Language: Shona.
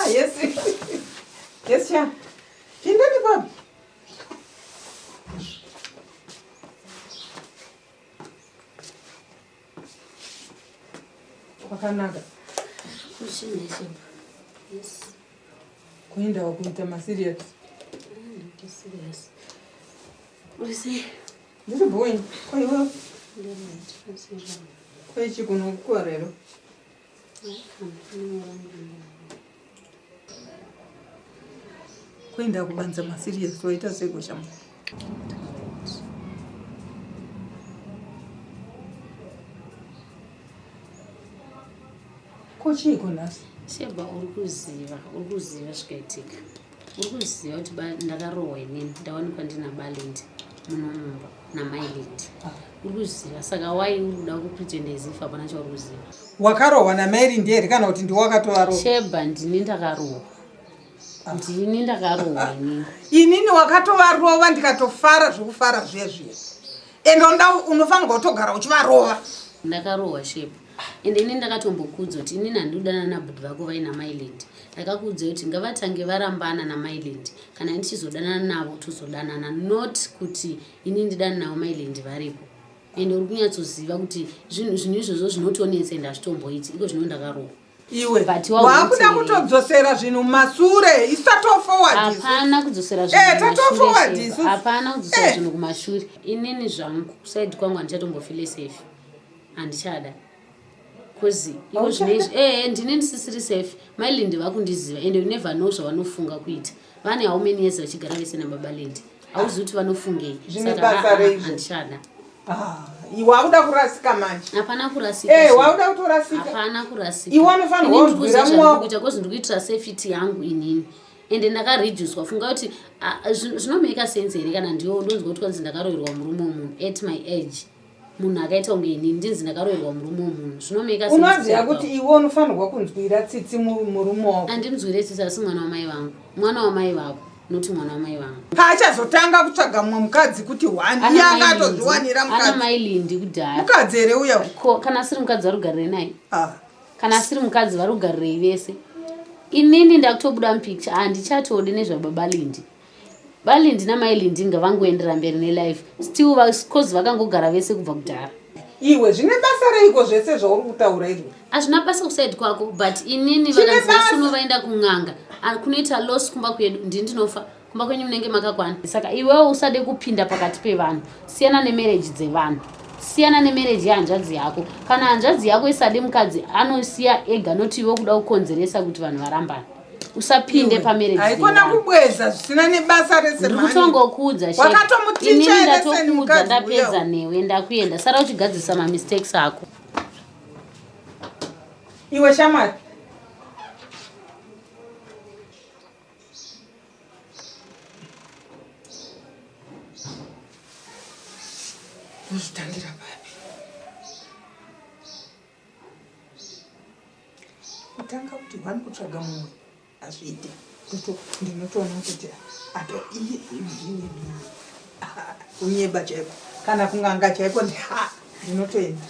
Ah, yes. Yes, sha. Pindani baba. Kwakanaka. Yes. Kuenda kuita maserious. Ah, serious. Uri Ndiri bhoyi. Ko iwe? Ko ichi kunokuwa rero? Kuenda kubanza maserious waita seko shama. Ko chiiko nhasi? Sheba uri kuziva, uri kuziva zvikaitika. Uri kuziva kuti ndakarohwa inini, ndawanikwa ndina Balindi muno mumba namai Lindi. Uri kuziva saka why uri kuda kupretend as if hapana chauri kuziva? Wakarohwa namai Lindi here kana kuti ndiwe wakatovarohwa? Sheba ndini ndakarohwa. Ndini ndakarohwa inini. Inini wakatovarova ndikatofara zvekufara zviya zviya. Ende unofanirwa kutogara uchivarova. Ndakarohwa Sheba. Ende ini ndakatombokudza kuti inini handikudanana nabhudhi vako vaina mai Lindi. Ndakakuudza kuti ngavatange varambana namai Lindi kana ndichizodanana navo tozodanana not kuti ini ndidane navo mai Lindi varipo. Ende uri kunyatsoziva kuti zvinhu zvinhu izvozvo zvinotonetsa ende hazvitomboiti iko zvino ndakarohwa. Iwe wakuda kutodzosera zvinhu mumasure isu tatoforward hapana kudzosera zvinhu eh, tatoforward isu hapana kudzosera eh. zvinhu kumashure inini zvangu kusaidi kwangu handichatombofile safe handichada bcause iko zvinoizvi ee eh, ndine ndisisiri safe mai lindi vakundiziva and you never know zvavanofunga kuita vane how many years vachigara vese nababa lindi hauzivi kuti vanofungei handichada ah, iwe wakuda kurasika manje hapana kurasika eh wakuda kutorasika hapana kurasika iwe unofanirwa kunzwira mwoyo kuita kozi ndikuitira safety yangu inini ende ndakareducwa funga kuti ah, zvinomeka sense here kana ndiwo ndonzwa kuti kwanzi ndakaroverwa murume wemunhu at my age munhu akaita kunge inini ndinzi ndakaroverwa murume wemunhu zvinomeka unoziva kuti iwe unofanirwa kunzwira tsitsi murume wako andinzwire tsitsi asi mwana wamai vangu mwana wamai vako noti mwana wamai vangu paachazotanga kutsvaga mumwe mukadzi kuti hwani iye anga atozviwanira mukadzi mai lindi kudhara mukadzi here uya ko kana asiri mukadzi varugarire naye ah. kana asiri mukadzi varugarirei vese inini ndakutobuda mupicture handichatodi nezvababa lindi BaLindi namai Lindi ngavangoendera mberi nelife still cause vakangogara vese kubva kudhara. Iwe zvine basa reiko zvese zvauri kutaura izvo? Hazvina basa kuside kwako but inini vakanzi vasuno vaenda kun'anga kunoita loss kumba kwedu ndini ndinofa kumba kwenyu munenge makakwana saka iwewe usade kupinda pakati pevanhu siyana nemarriage dzevanhu siyana nemarriage yehanzvadzi yako kana hanzvadzi yako isade mukadzi anosiya ega noti iwe kuda kukonzeresa kuti vanhu varambane usapinde pamarriage haikona kubweza zvisina nebasa rese ndikutongokuudza wakatomuticha ndatokuudza ndapedza newe ndakuenda sara uchigadzirisa mamistakes ako iwe shamwari ndozvitangira papi Kutanga kuti one kutsvaga mumwe hazviite ndinotoona kuti ato iye kunyeba chaiko kana kunganga chaiko ha ndinotoenda.